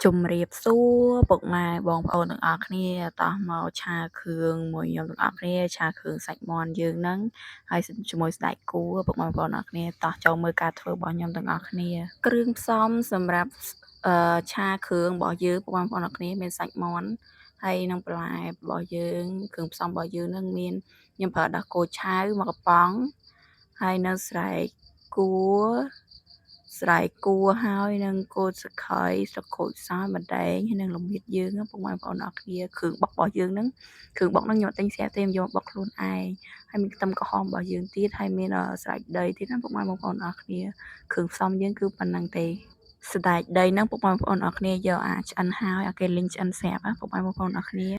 ជំរាបសួរពុកម៉ែបងប្អូនទាំងអស់គ្នាតោះមកឆាគ្រឿងមួយខ្ញុំទាំងអស់គ្នាឆាគ្រឿងសាច់មាន់យើងហ្នឹងហើយជាមួយស្បែកគួរពុកម៉ែបងប្អូនទាំងអស់គ្នាតោះចូលមើលការធ្វើរបស់ខ្ញុំទាំងអស់គ្នាគ្រឿងផ្សំសម្រាប់ឆាគ្រឿងរបស់យើងពុកម៉ែបងប្អូនទាំងអស់គ្នាមានសាច់មាន់ហើយនិងបន្លែរបស់យើងគ្រឿងផ្សំរបស់យើងហ្នឹងមានខ្ញុំប្រើដោះគោឆៅមួយកំប៉ុងហើយនៅស្រែកគួរស្រែកគួរហើយនឹងគល់សខៃស្លឹកក្រូចសើមម្ដែងហើយនឹងល្មៀតយើងពុកម៉ែបងប្អូនអរគ្នាគ្រឿងបុករបស់យើងហ្នឹងគ្រឿងបុកហ្នឹងខ្ញុំអត់ទិញស្រាប់ទេខ្ញុំយកបុកខ្លួនឯងហើយមានខ្ទឹមក្រហមរបស់យើងទៀតហើយមានស្រែកដីទៀតណាពុកម៉ែបងប្អូនអរគ្នាគ្រឿងផ្សំយើងគឺប៉ុណ្្នឹងទេសណ្តែកដីហ្នឹងពុកម៉ែបងប្អូនអរគ្នាយកអាឆ្អិនហើយអាគេលីងឆ្អិនស្រាប់ណាពុកម៉ែបងប្អូនអរគ្នា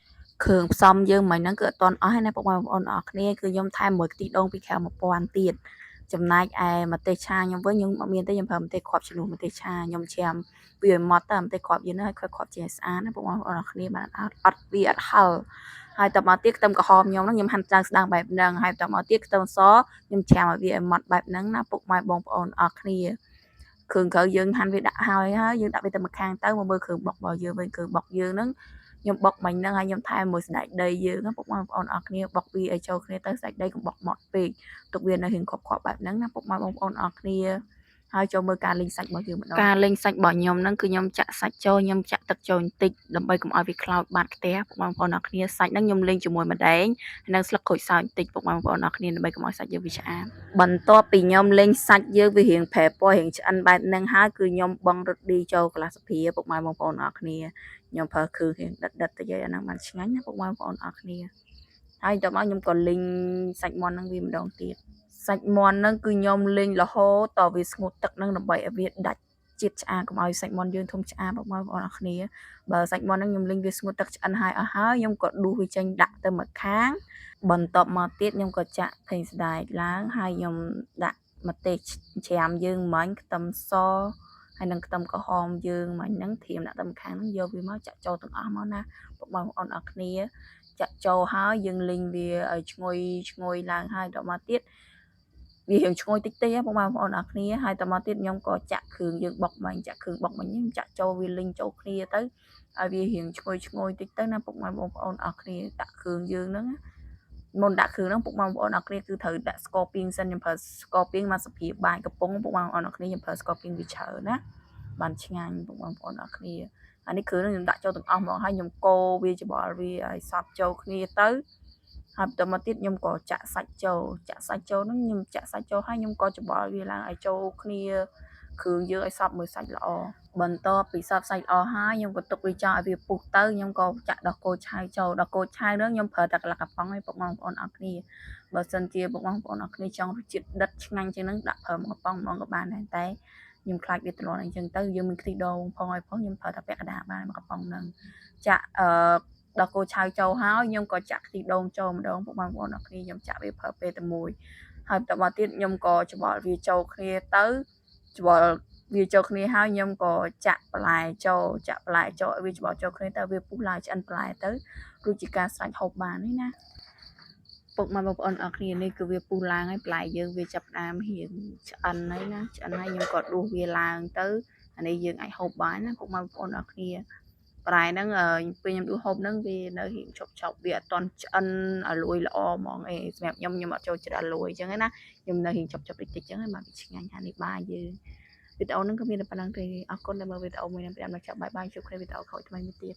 គ្រឿងផ្សំយើងមិញហ្នឹងគឺអត់ទាន់អស់ទេណាពុកម៉ែបងប្អូនអរគ្នាគឺខ្ញុំថែមមួយខ្ទិះដូងពីក្រៅ1000ទៀតចំណែកឯម្ទេសឆាខ្ញុំវិញខ្ញុំអត់មានទេខ្ញុំប្រើម្ទេសគ្រាប់ជំនួសម្ទេសឆាខ្ញុំច្រាមវាឲ្យម៉ត់ទៅម្ទេសគ្រាប់យើងហ្នឹងឲ្យគ្រាប់ជាស្អាតណាបងប្អូនអរគ្នាបានអត់អត់វាអត់ហឹលហើយតមកទៀតខ្ទឹមក្រហមខ្ញុំហ្នឹងខ្ញុំហាន់ស្ដើងស្ដើងបែបហ្នឹងហើយតមកទៀតខ្ទឹមសខ្ញុំច្រាមឲ្យវាឲ្យម៉ត់បែបហ្នឹងណាពុកម៉ែបងប្អូនអរគ្នាគ្រឿងក្រៅយើងហាន់វាដាក់ហើយហើយយើងដាក់វាទៅម្ខាងទៅមកមើលគ្រឿងបុករបស់យើងវិញគ្រឿងបុកយើងហ្នឹងខ្ញុំបុកមិញហ្នឹងហើយខ្ញុំថែមមួយសណ្តែកដីយើងណាពុកម៉ែបងប្អូនអរគ្នាបុកវាឲ្យចូលគ្នាទៅសណ្តែកដីកុំបុកម៉ត់ពេកទុកវានៅរៀងគ្រាប់ៗបែបហ្នឹងណាពុកម៉ែបងប្អូនអរគ្នាហើយចូលមើលការលីងសាច់របស់យើងម្ដងការលីងសាច់របស់ខ្ញុំហ្នឹងគឺខ្ញុំចាក់សាច់ចូលខ្ញុំចាក់ទឹកចូលបន្តិចដើម្បីកុំឲ្យវាខ្លោចបាត់ខ្ទះពុកម៉ែបងប្អូនអរគ្នាសាច់ហ្នឹងខ្ញុំលីងជាមួយម្ដែងនិងស្លឹកក្រូចសើចបន្តិចពុកម៉ែបងប្អូនអរគ្នាដើម្បីកុំឲ្យសាច់យើងវាឆ្អាបបន្ទាប់ពីខ្ញុំលីងសាច់យើងវារៀងប្រែពណ៌រៀងឆ្អិនបែបហ្នឹងហើយគឺខ្ញុំបង់រឹតឌីចូលកន្លះស្ភាពុកម៉ែបងប្អូនអរគ្នាខ្ញុំប្រើគ្រឿងរៀងដិតដិតតិចឲ្យអាហ្នឹងបានឆ្ងាញ់ណាពុកម៉ែបងប្អូនអរគ្នាហើយតមកខ្ញុំក៏លីងសាច់មាន់ហ្នឹងវាម្ដងទៀតសាច់មាន់ហ្នឹងគឺខ្ញុំលីងរហូតតវាស្ងួតទឹកហ្នឹងដើម្បីឲ្យវាដាច់ជាតិឆ្អាកុំឲ្យសាច់មាន់យើងធំឆ្អាបងប្អូនអរគ្នាបើសាច់មាន់ហ្នឹងខ្ញុំលីងវាស្ងួតទឹកឆ្អិនហើយអស់ហើយខ្ញុំក៏ដួសវាចេញដាក់ទៅម្ខាងបន្ទាប់មកទៀតខ្ញុំក៏ចាក់ប្រេងសណ្តែកឡើងហើយខ្ញុំដាក់ម្ទេសច្រាមយើងមិញខ្ទឹមសហើយនឹងខ្ទឹមក្រហមយើងមិញហ្នឹងត្រៀមដាក់ទៅម្ខាងហ្នឹងយកវាមកចាក់ចូលទាំងអស់មកណាពុកបងប្អូនអរគ្នាចាក់ចូលហើយយើងលីងវាឲ្យឈ្ងុយឈ្ងុយឡើងហើយដល់មកទៀតវារៀងឈ្ងុយតិចតិចបងប្អូនអរគ្នាហើយតមកទៀតខ្ញុំក៏ចាក់គ្រឿងយើងបុកមិញចាក់គ្រឿងបុកមិញខ្ញុំចាក់ចូលវាលីងចូលគ្នាទៅឲ្យវារៀងឈ្ងុយឈ្ងុយតិចទៅណាពុកម៉ែបងប្អូនអរគ្នាដាក់គ្រឿងយើងហ្នឹងមុនដាក់គ្រឿងហ្នឹងពុកម៉ែបងប្អូនអរគ្នាគឺត្រូវដាក់ស្ករពីងសិនខ្ញុំប្រើស្ករពីងមកសភាបាយកំប៉ុងពុកម៉ែបងប្អូនអរគ្នាខ្ញុំប្រើស្ករពីងវាច្រើនណាបានឆ្ងាញ់ពុកម៉ែបងប្អូនអរគ្នាអានេះគ្រឿងហ្នឹងខ្ញុំដាក់ចូលទាំងអស់ហ្មងហើយខ្ញុំកូរវាច្បល់វាឲ្យសព្វចូលគ្នាទៅហើយបន្តមកទៀតខ្ញុំក៏ចាក់សាច់ចូលចាក់សាច់ចូលហ្នឹងខ្ញុំចាក់សាច់ចូលហើយខ្ញុំក៏ច្បល់វាឡើងឲ្យចូលគ្នាគ្រឿងយើងឲ្យសព្វមួយសាច់ល្អបន្ទាប់ពីសព្វសាច់ល្អហើយខ្ញុំក៏ទុកវាចោលឲ្យវាពុះទៅខ្ញុំក៏ចាក់ដោះគោឆៅចូលដោះគោឆៅហ្នឹងខ្ញុំប្រើតែកន្លះកំប៉ុងឯងពុកបងប្អូនអរគ្នាបើសិនជាពុកបងប្អូនអរគ្នាចង់រសជាតិដិតឆ្ងាញ់ជាងហ្នឹងដាក់ប្រើមួយកំប៉ុងហ្មងក៏បានដែរតែខ្ញុំខ្លាចវាទ្លាន់អីចឹងទៅយើងមានខ្ទិះដូងផងឲ្យផងខ្ញុំប្រើតែពាក់កណ្ដាលបានមួយកំប៉ុងហ្នឹងចាក់អឺដល់គោឆៅចូលហើយខ្ញុំក៏ចាក់ខ្ទិះដូងចូលម្ដងពុកបងប្អូនអរគ្នាខ្ញុំចាក់វាប្រើពេលតែមួយហើយបន្តមកទៀតខ្ញុំក៏ច្បល់វាចូលគ្នាទៅច្បល់វាចូលគ្នាហើយខ្ញុំក៏ចាក់បន្លែចូលចាក់បន្លែចូលឲ្យវាច្បល់ចូលគ្នាទៅវាពុះឡើងឆ្អិនបន្លែទៅរួចជាការស្រេចហូបបាននេះណាពុកម៉ែបងប្អូនអរគ្នានេះគឺវាពុះឡើងហើយបន្លែយើងវាចាប់ផ្ដើមរៀងឆ្អិនហើយណាឆ្អិនហើយខ្ញុំក៏ដួសវាឡើងទៅអានេះយើងអាចហូបបានណាពុកម៉ែបងប្អូនអរគ្នាប្រែហ្នឹងពេលខ្ញុំដួសហូបហ្នឹងវានៅរៀងឈប់ឈប់វាអត់ទាន់ឆ្អិនឲ្យលួយល្អហ្មងអេសម្រាប់ខ្ញុំខ្ញុំអត់ចូលចិត្តឲ្យលួយអញ្ចឹងណាខ្ញុំនៅរៀងឈប់ឈប់តិចតិចអញ្ចឹងហើយមកវាឆ្ងាញ់ហានេះបាយយើងវីដេអូហ្នឹងក៏មានតែប៉ុណ្្នឹងទេអរគុណដែលមើលវីដេអូមួយនេះប្រាប់មកចាប់ bye bye ជួបគ្នាវីដេអូក្រោយថ្មីមួយទៀត។